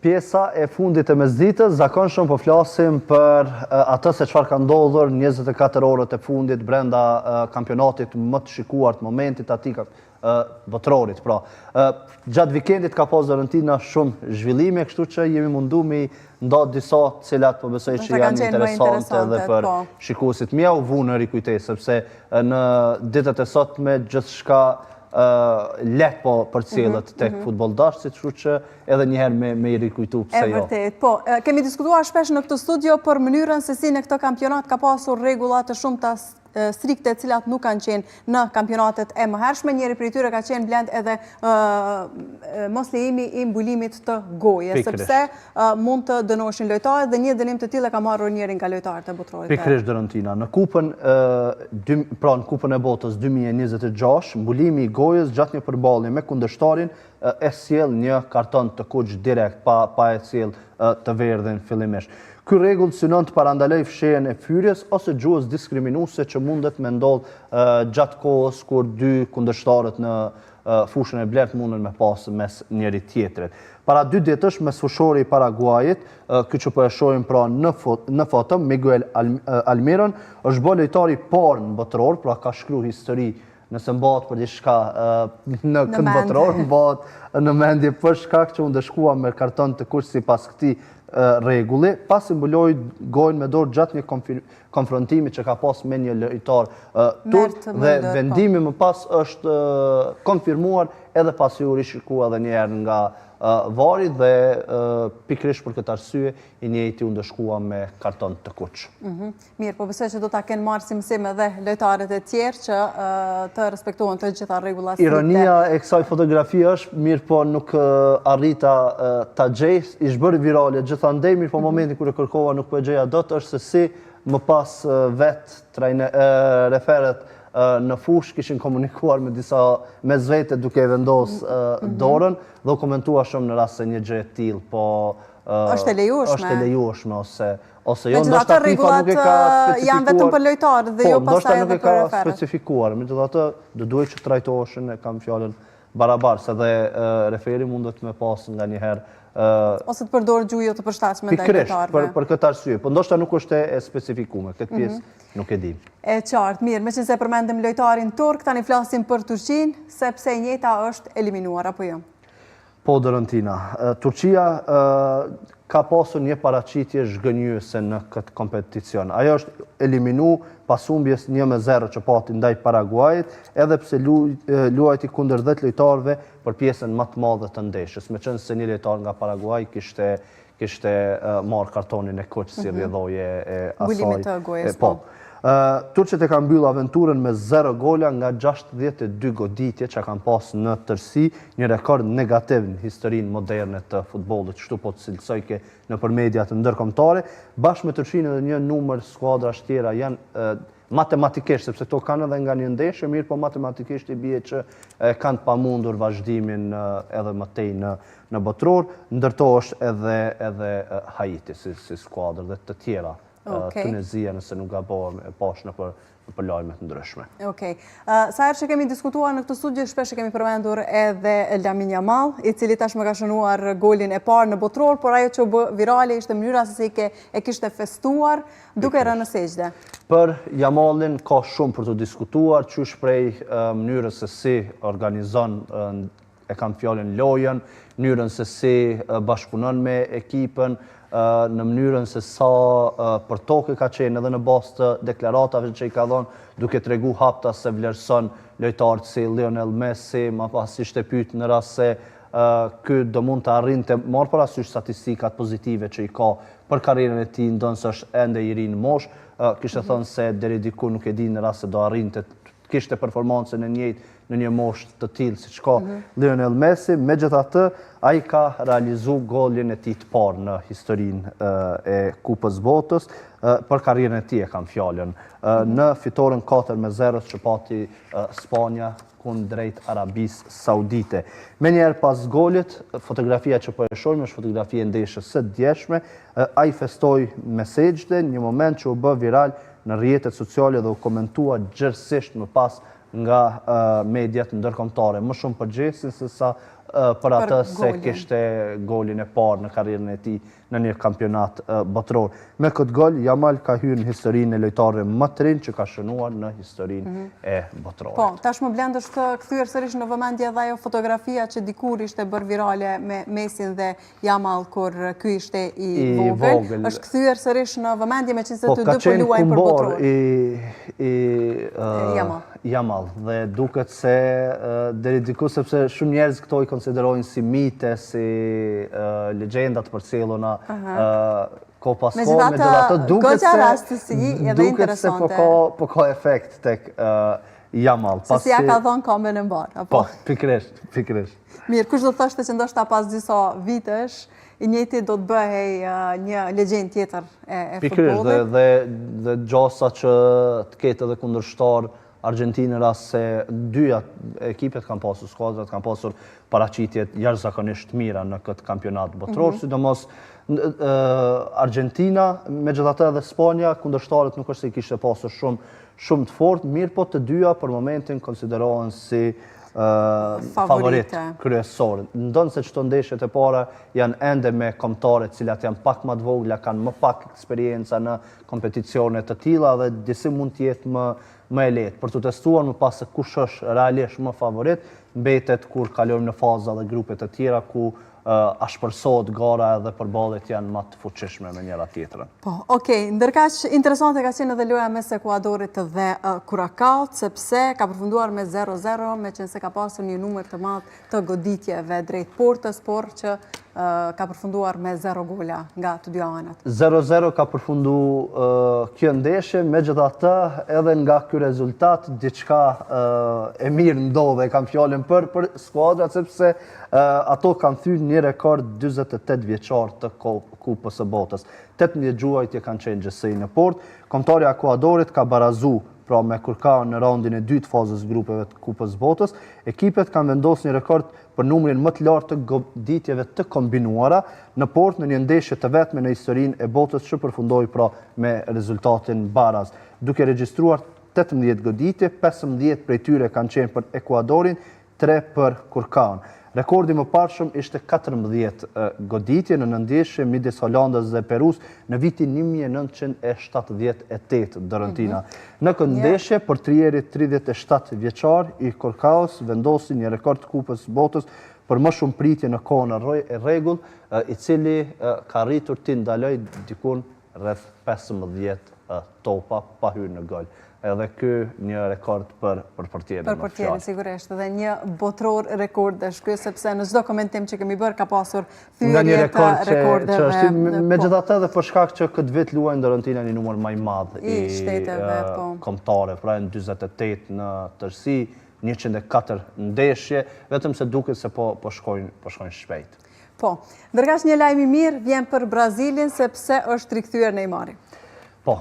Pjesa e fundit e mesditës, zakonshëm po flasim për atë se çfarë ka ndodhur 24 orët e fundit brenda kampionatit më të shikuar të momentit atij botërorit. Pra, gjatë vikendit ka pas Doruntina shumë zhvillime, kështu që jemi mundu me nda disa të cilat po besoj që janë interesante edhe për po. shikuesit. Me jau vu në rikujtesë, sepse në ditët e sotme gjithçka lehtë po përcjellet mhm, tek mhm. futbolldashësit, kështu që edhe një herë me, me i rikujtu pse jo. E vërtetë, po. Kemi diskutuar shpesh në këtë studio për mënyrën se si në këtë kampionat ka pasur rregulla të shumta strikte të cilat nuk kanë qenë në kampionatet e mëhershme. Njëri prej tyre ka qenë Blend edhe moslejimi i mbulimit të gojës, sepse mund të dënoheshin lojtarët dhe një dënim të tillë e ka marrur njëri nga lojtarët e botërorit. Pikërisht Doruntina, në kupën pra në kupën e botës 2026, mbulimi i gojës gjatë një përballje me kundërshtarin e sjell një karton të kuq direkt pa pa e sjell të verdhin fillimisht. Ky rregull synon të parandalojë fshehjen e fyerjes ose gjuhës diskriminuese që mundet me ndodh gjatë kohës kur dy kundërshtarët në fushën e blertë munden me pas mes njëri tjetrit. Para dy ditësh, mesfushori i Paraguajit, ky që po e shohim pra në, në foto, Miguel Almiron, është bërë lojtari i parë në botëror, pra ka shkru histori nëse mbahet për diçka në këtë botëror, mbahet në mendje për shkak që u ndëshkua me karton të kuq sipas këtij rregulli, pasi mbuloi gojën me dorë gjatë një konfrontimi që ka pas me një lojtar turk dhe po. vendimi më pas është konfirmuar edhe pasi u rishikua edhe një herë nga VAR-i dhe pikërisht për këtë arsye i njëjti u ndëshkua me karton të kuq. Mhm. Mirë, po besoj që do ta kenë marrë si mësim edhe lojtarët e tjerë që të respektohen të gjitha rregullat strikte. Ironia e kësaj fotografie është, mirëpo nuk arrita ta gjej, ish bërë virale gjithandej, mirëpo mhm. momentin kur e kërkova nuk po e gjeja dot, është se si më pas vetë trajne, referët në fushë kishin komunikuar me disa mes vete duke e vendos mm -hmm. dorën dhe u komentua shumë në rast se një gjë e tillë po është e lejueshme. Është e lejueshme ose ose jo, ndoshta FIFA nuk e ka specifikuar. Janë vetëm për lojtarët dhe po, jo pastaj edhe për referët. nuk e ka specifikuar, megjithatë do duhej që trajtoheshin e kam fjalën barabar, se dhe referi mundet me pas nganjëherë Ose të përdorë gjuhë jo të përshtatshme ndaj lojtarëve. Pikërisht, për këtë arsye, po ndoshta nuk është e specifikume, këtë mhm. pjesë nuk e di. E qartë, mirë, meqenëse përmendëm lojtarin turk, tani flasim për Turqinë, sepse e njëjta është eliminuar, apo jo? Po, Doruntina. Turqia ka pasur një paraqitje zhgënjyese në këtë kompeticion. Ajo është eliminu pas humbjes 1-0 që pati ndaj Paraguajit, edhe pse luajti kundër 10 lojtarëve për pjesën më të madhe të ndeshjes, meqenëse një lojtar nga Paraguaj kishte kishte marrë kartonin e kuq si mhm. rrjedhojë e asaj. Mbulimit të gojës, po. po. Turqit e kanë mbyllë aventurën me 0 gola nga 62 goditje që kanë pas në tërësi, një rekord negativ në historinë moderne të futbollit, kështu po cilësojke nëpër mediat ndërkombëtare. Bashkë me Turqinë edhe një numër skuadrash tjera janë matematikisht, sepse këto kanë edhe nga një ndeshje, mirëpo matematikisht i bie që e kanë të pamundur vazhdimin edhe më tej në në botëror, ndër to është edhe edhe Haiti si si skuadër dhe të tjera. Okay. Tunezia nëse nuk gabohem e pash nëpër nëpër lajme të ndryshme. Okej. Sa herë që kemi diskutuar në këtë studio, shpesh e kemi përmendur edhe Lamin Jamal, i cili tashmë ka shënuar golin e parë në botëror, por ajo që u bë virale ishte mënyra se si e kishte festuar duke rënë në sexhde. Për Jamalin ka shumë për të diskutuar, qysh prej mënyrës se si organizon e kam fjalën lojën, mënyrën se si bashkëpunon me ekipën, në mënyrën se sa për tokë ka qenë edhe në bazë të deklaratave që i ka dhënë, duke tregu haptas se vlerëson lojtarët si Lionel Messi, ma pas ishte pyet në rast se ky do mund të arrinte marrë parasysh statistikat pozitive që i ka për karrierën e tij, ndonëse është ende i ri në moshë, kishte mhm. thënë se deri diku nuk e di në rast se do arrinte të kishte performancën e njëjtë në një moshë të tillë siç ka mm -hmm. Lionel Messi, megjithatë ai ka realizu golin e tij të parë në historinë e Kupës Botës për karrierën e tij e kam fjalën. Mm -hmm. Në fitoren 4-0 që pati Spanja kundrejt Arabisë Saudite. Menjëherë pas golit, fotografia që po e shohim është fotografi e ndeshjes së djeshme, ai festoi me sexhde, një moment që u bë viral në rrjetet sociale dhe u komentua gjerësisht më pas nga mediat ndërkombëtare, më shumë për gjestin se sa për atë se kishte golin e parë në karrierën e tij në një kampionat botëror. Me këtë gol, Jamal ka hyrë në historinë e lojtarëve më të rinj që ka shënuar në historinë mhm. e botërorit. Po, tashmë Blend është kthyer sërish në vëmendje dhe ajo fotografia që dikur ishte bërë virale me Messin dhe Jamal kur ky ishte i vogël, është kthyer sërish në vëmendje meqenëse po, të dy po luajnë për botëror. Po, ka qenë i, i Jamal dhe duket se deri diku sepse shumë njerëz këto i konsiderojnë si mite, si legjenda të përcjelluna kohë pas kohe, megjithatë duket se duket se po ka po ka efekt tek Jamal. Se si ja ka dhënë këmbën e mbarë, apo? Po, pikërisht, pikërisht. Mirë, kush do të thoshte që ndoshta pas disa vitesh, i njëjti do të bëhej një legjendë tjetër e futbollit. Pikërisht, dhe, dhe, dhe gjasa që të ketë edhe kundërshtar Argjentinë në rast se dyja ekipet kanë pasur skuadrat, kanë pasur paraqitjet jashtëzakonisht të mira në këtë kampionat botëror, mm -hmm. sidomos Argjentina, megjithatë edhe Spanja, kundërshtarët nuk është se i kishte pasur shumë shumë të fortë, mirëpo të dyja për momentin konsiderohen si favorit kryesor. Ndonëse qëto ndeshjet e para janë ende me kombëtare të cilat janë pak më të vogla, kanë më pak eksperienca në kompeticione të tilla dhe disi mund të jetë më më e lehtë. Për t'u testuar më pas se kush është realisht më favorit, mbetet kur kalojmë në faza dhe grupe të tjera ku ashpërsohet gara edhe përballjet janë më të fuqishme me njëra tjetrën. Po, okej, ndërkaq interesante ka qenë edhe loja mes Ekuadorit dhe Kurakaot, sepse ka përfunduar me 0-0, meqenëse ka pasur një numër të madh të goditjeve drejt portës, por që ka përfunduar me 0 gola nga të dyja anët. 0-0 ka përfundu kjo ndeshje, megjithatë edhe nga ky rezultat diçka e mirë ndodhe, e kam fjalën për, për skuadrat, sepse ato kanë thy një rekord 48 vjeçar të Kupës së Botës. 18 gjuajtje kanë qenë gjithsej në portë, kombëtarja e Ekuadorit ka barazu pra me Kurakaon në raundin e dytë fazës grupeve të Kupës Botës, ekipet kanë vendosur një rekord për numrin më të lartë të goditjeve të kombinuara në portë në një ndeshje të vetme në historinë e botës që përfundoi pra me rezultatin baraz, duke regjistruar 18 goditje, 15 prej tyre kanë qenë për Ekuadorin, 3 për Kurakaon. Rekordi i mëparshëm ishte 14 goditje në një ndeshje midis Holandës dhe Perus në vitin 1978, Doruntina. Mhm. Në këtë ndeshje, portieri 37 vjeçar i Kurakaos vendosi një rekord të Kupës Botës për më shumë pritje në kohën e rregullt, i cili ka arritur t'i ndalojë dikun rreth 15 topa pa hyrë në gol. Edhe ky një rekord për për portierin. Për portierin, sigurisht, dhe një botëror rekordesh ky, sepse në çdo komentim që kemi bërë ka pasur thyerje të rekordeve. Që është, po. megjithatë edhe për shkak që këtë vit luajnë Doruntina një numër më i madh i shteteve, po. kombëtare, pra janë 48 në tërësi, 104 ndeshje, vetëm se duket se po po shkojnë po shkojnë shpejt. Po, ndërkaq një lajm i mirë vjen për Brazilin sepse është rikthyer Neymari. Po,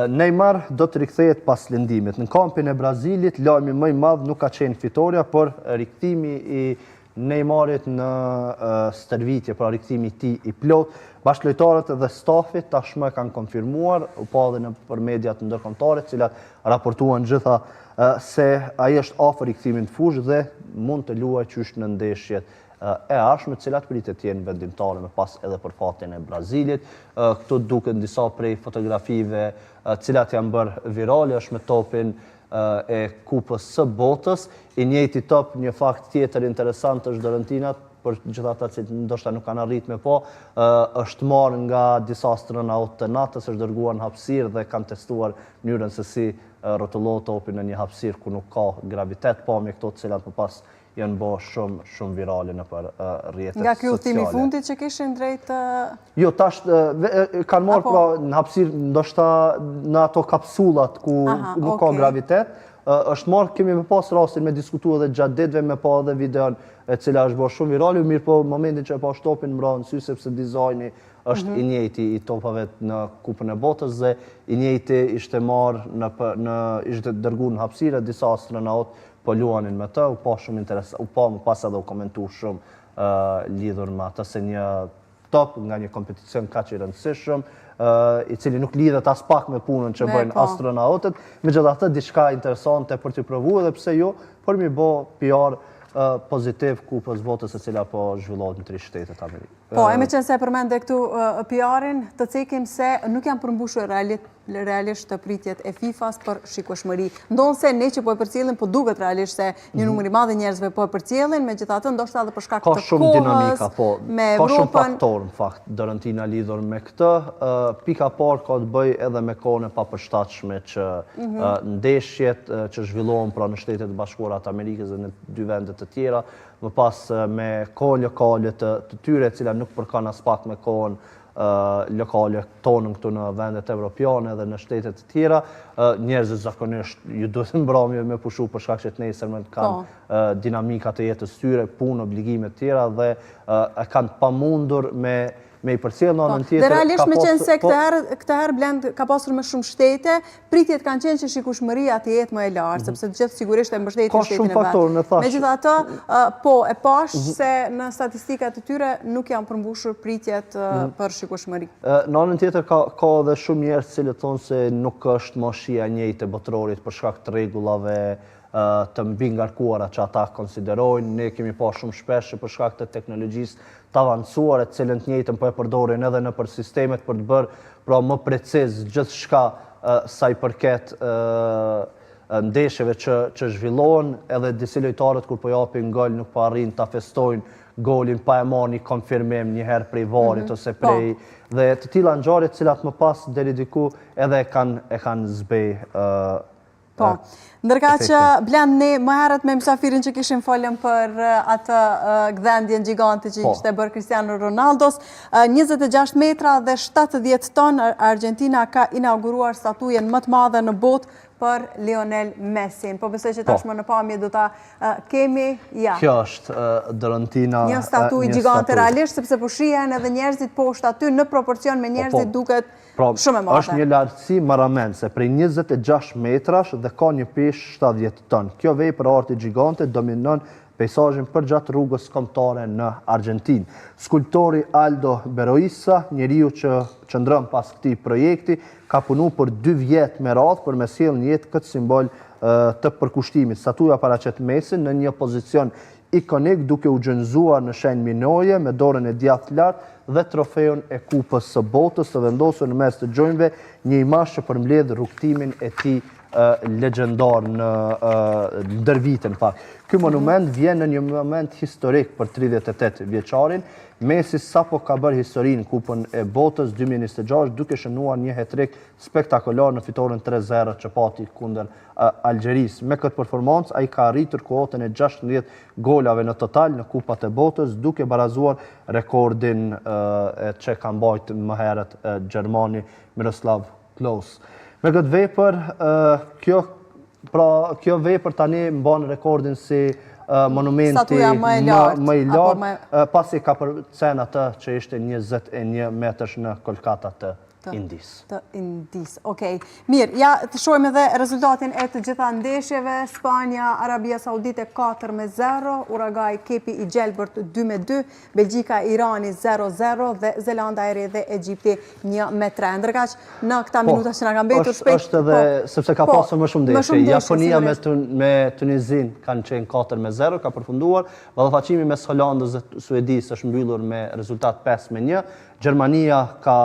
Neymar do të rikthehet pas lëndimit. Në kampin e Brazilit, lajmi më i madh nuk ka qenë fitorja, por rikthimi i Neymarit në stërvitje, pra rikthimi i tij i plotë. Bashkëlojtarët dhe stafi tashmë e kanë konfirmuar, u pa edhe nëpër mediat ndërkombëtare, të cilat raportuan gjitha se ai është afër rikthimit në fushë dhe mund të luajë qysh në ndeshjet e ardhshme, të cilat pritet të jenë vendimtare më pas edhe për fatin e Brazilit. Këtu duken disa prej fotografive të cilat janë bërë virale, është me topin e Kupës së Botës. I njëjti top, një fakt tjetër interesant është Doruntina, për gjithë ata që ndoshta nuk kanë arrit me pa, është marrë nga disa astronautë të NATO-s, është dërguar në hapësirë dhe kanë testuar mënyrën se si rrotullohet topi në një hapësirë ku nuk ka gravitet, pamje këto të cilat më pas janë bo shumë, shumë virale nëpër rrjetet sociale. Nga ky udhëtim i fundit që kishin drejt... Jo, tash kanë marrë pra në hapësirë, ndoshta në ato kapsulat ku nuk ka gravitet, është marrë, kemi me pas rastin me diskutu edhe gjatë ditëve, me pa edhe videon e cila është bo shumë virale, mirëpo momentin që e pash topin më ra në sy, sepse dizajni është mhm. i njëjti i topave në Kupën e Botës dhe i njëjti ishte marrë në, në ishte dërgu në hapësirë disa astronautë po luanin me të, u pa shumë interes, u pa më pas edhe u komentu shumë lidhur me atë se një top nga një kompeticion kaq i rëndësishëm, i cili nuk lidhet as pak me punën që bëjnë po. astronautët, megjithatë diçka interesante për të provu edhe pse jo, për mi bo PR. pozitiv Kupës Botës e cila po zhvillohet në tri shtetet Amerikës. Po, e meqenëse e përmende këtu PR-in, të cekim se nuk janë përmbushur realisht të pritjet e FIFA-s për shikueshmëri. Ndonëse ne që po e përcjellim, po duket realisht se një mhm. numër i madh i njerëzve po e përcjellin, megjithatë ndoshta edhe për shkak të kohës, shumë dinamika, po, me Ka shumë faktorë, në fakt, Doruntina lidhur me këtë. Pika e parë ka të bëjë edhe me kohën e papërshtatshme që mhm. ndeshjet që zhvillohen pra në Shtetet e Bashkuara të Amerikës dhe në dy vende të tjera, më pas me kohën lokale të, të tyre, e cila nuk përkon aspak me kohën lokale tonën këtu në vendet evropiane dhe në shtetet të tjera, njerëzit zakonisht ju duhet në mbrëmje me pushu për shkak që të nesërmen kanë po. dinamika të jetës tyre, punë, obligime të tjera dhe e kanë pamundur me me i përcjell në anën po, tjetër. Dhe realisht meqenëse po- këtë herë, këtë herë Blend ka pasur më shumë shtete, pritjet kanë qenë që shikueshmëria të jetë më e lartë, mhm. sepse të gjithë sigurisht e mbështetin shtetin e vet. Ka shumë faktorë, në thashë. Megjithatë, po, e pashë mhm. se në statistikat e tyre nuk janë përmbushur pritjet mhm. për shikueshmëri. Në anën tjetër ka, ka edhe shumë njerëz të cilët thonë se nuk është më shija e njëjtë e botërorit për shkak të rregullave të mbingarkuara që ata konsiderojnë. Ne kemi pa shumë shpesh që për shkak të teknologjisë të avancuar e të cilën të njëjtën po e përdorin edhe nëpër sistemet për të bërë pra më preciz gjithçka sa i përket ndeshjeve që që zhvillohen, edhe disi lojtarët kur po japin gol nuk po arrijnë ta festojnë golin pa e marrë një konfirmim një herë prej VAR-it mm -hmm. ose po. prej dhe të tilla ngjarje të cilat më pas deri diku edhe e kanë e kanë zbeh Po, ndërkaq që Blend ne më herët me mysafirin që kishim folëm për atë gdhendjen gjigante që po. ishte bërë Cristiano Ronaldos, 26 metra dhe 70 ton Argentina ka inauguruar statujën më të madhe në botë për Lionel Messi. Po besoj që po. tashmë në pamje do ta kemi, ja. Kjo është Doruntina. Një statujë gjigante realisht, sepse po shihen edhe njerëzit poshtë aty në proporcion me po, njerëzit duket Pra, është një lartësi marramendëse prej 26 metrash dhe ka një peshë 70 ton. Kjo vepër arti gjigante dominon peisazhin përgjatë rrugës kombëtare në Argjentinë. Skulptori Aldo Beroiza, njeriu që qëndron pas këtij projekti, ka punu për dy vjet me radhë për me sjellë në jetë këtë simbol të përkushtimit. Statuja paraqet Messin në një pozicion ikonik duke u gjunjëzuar në shenjë minoje me dorën e djathtë lart dhe trofeun e Kupës së Botës të vendosur në mes të gjunjëve, një imazh që përmbledh rrugëtimin e tij legjendar në ndër vite në fakt. Ky monument vjen në një moment historik për 38 vjeçarin. Messi sapo ka bërë historinë në Kupën e Botës 2026 duke shënuar një het-trik spektakolar në fitoren 3-0 që pati kundër Algjerisë. Me këtë performancë, ai ka arritur kuotën e 16 golave në total në Kupat e Botës, duke barazuar rekordin që ka mbajt më herët gjermani Miroslav Klose. Me këtë vepër, kjo pra kjo vepër tani mban rekordin si monumenti më i lartë, më i lartë, pasi ka kapërcen atë që ishte 21 metërsh në Kolkata të Indisë. Të Indisë, okej. Mirë, ja të shohim edhe rezultatin e të gjitha ndeshjeve. Spanja, Arabia Saudite 4-0, Uruguay Kepi i Gjelbërt 2-2, Belgjika, Irani 0-0 dhe Zelanda e Re dhe Egjipti 1-3. Ndërkaq, në këta po, minuta që na kanë mbetur shpejt... është edhe, po, sepse ka po, pasur më shumë ndeshje. Japonia me Tunizinë kanë qenë 4-0, ka përfunduar. Ballafaqimi mes Holandës dhe Suedisë është mbyllur me rezultat 5-1. Gjermania ka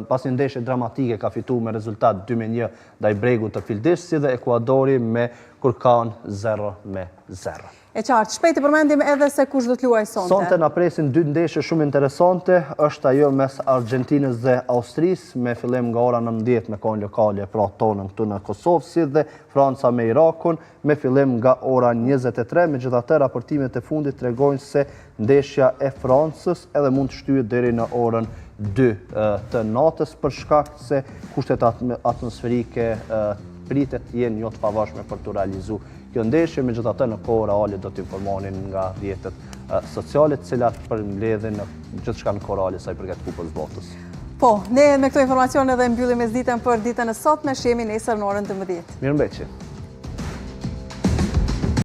pas një ndeshje dramatike ka fitu me rezultat 2-1 ndaj Bregut të Fildishtë, si dhe Ekuadori me Kërkan 0-0. E qartë, shpejt të përmendim edhe se kush do të luajë sonte. Sonte na presin dy ndeshje shumë interesante, është ajo mes Argjentinës dhe Austrisë, me fillim nga ora 19 me kohën lokale, pra tonën këtu në Kosovë, si dhe Franca me Irakun, me fillim nga ora 23, megjithatë raportimet e fundit tregojnë se ndeshja e Francës edhe mund të shtyhet deri në orën 2 të natës për shkak se kushtet atmosferike pritet të jenë jo të favorshme për t'u realizu kjo ndeshje, megjithatë në kohë reale do të informoheni nga rrjetet sociale, të cilat përmbledhin gjithçka në kohë reale sa i përket Kupës Botës. Po, ne me këto informacione edhe mbyllim Mesditën për ditën e sotme, shihemi nesër në orën 12. Mirëmbetshi.